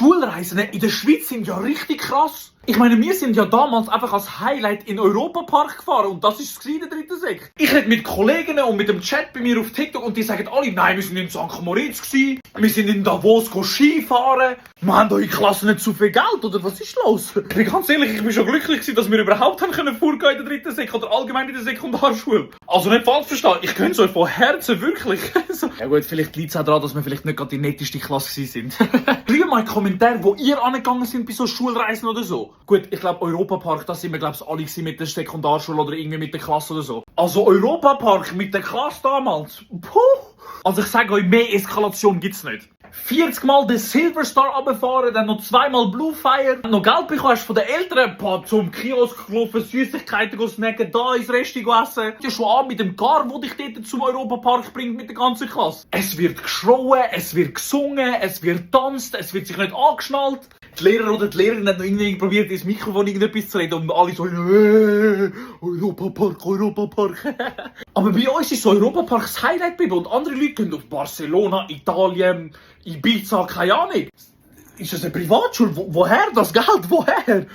Schulreisen in der Schweiz sind ja richtig krass. Ich meine, wir sind ja damals einfach als Highlight in den Europapark gefahren und das war es in der 3. Sek. Ich rede mit Kolleginnen und mit dem Chat bei mir auf TikTok und die sagen alle, nein, wir sind in St. Moritz gewesen, wir sind in Davos Skifahren, wir haben eure Klasse nicht zu viel Geld, oder was ist los? Ich bin ganz ehrlich, ich bin schon glücklich gewesen, dass wir überhaupt haben können vorgehen in der 3. Sek oder allgemein in der Sekundarschule. Also nicht falsch verstehen, ich gönn's euch von Herzen, wirklich. Ja gut, vielleicht liegt es auch daran, dass wir vielleicht nicht gerade die netteste Klasse sind. Schreibt mal in die Kommentare, wo ihr angegangen sind bei so Schulreisen oder so. Gut, ich glaube Europapark, da sind wir glaube ich alle mit der Sekundarschule oder irgendwie mit der Klasse oder so. Also Europapark mit der Klasse damals. Puh. Also ich sage euch, mehr Eskalation gibt's nicht. 40 Mal den Silver Star runterfahren, dann noch 2-mal Blue Fire, noch Geld bekommen hast von den Eltern, zum Kiosk gelaufen, Süßigkeiten snacken, da ins Restaurant essen. Ja schon an mit dem Car, wo dich dort zum Europapark bringt mit der ganzen Klasse. Es wird geschrauen, es wird gesungen, es wird getanzt, es wird sich nicht angeschnallt. Die Lehrer oder die Lehrerin hat noch irgendwie probiert, ins Mikrofon irgendetwas zu reden und alle so Europapark, Europapark. Aber bei uns ist so Europapark das Highlight geblieben und andere Leute gehen auf Barcelona, Italien, Ibiza, keine Ahnung. Ist das eine Privatschule? Woher das Geld? Woher?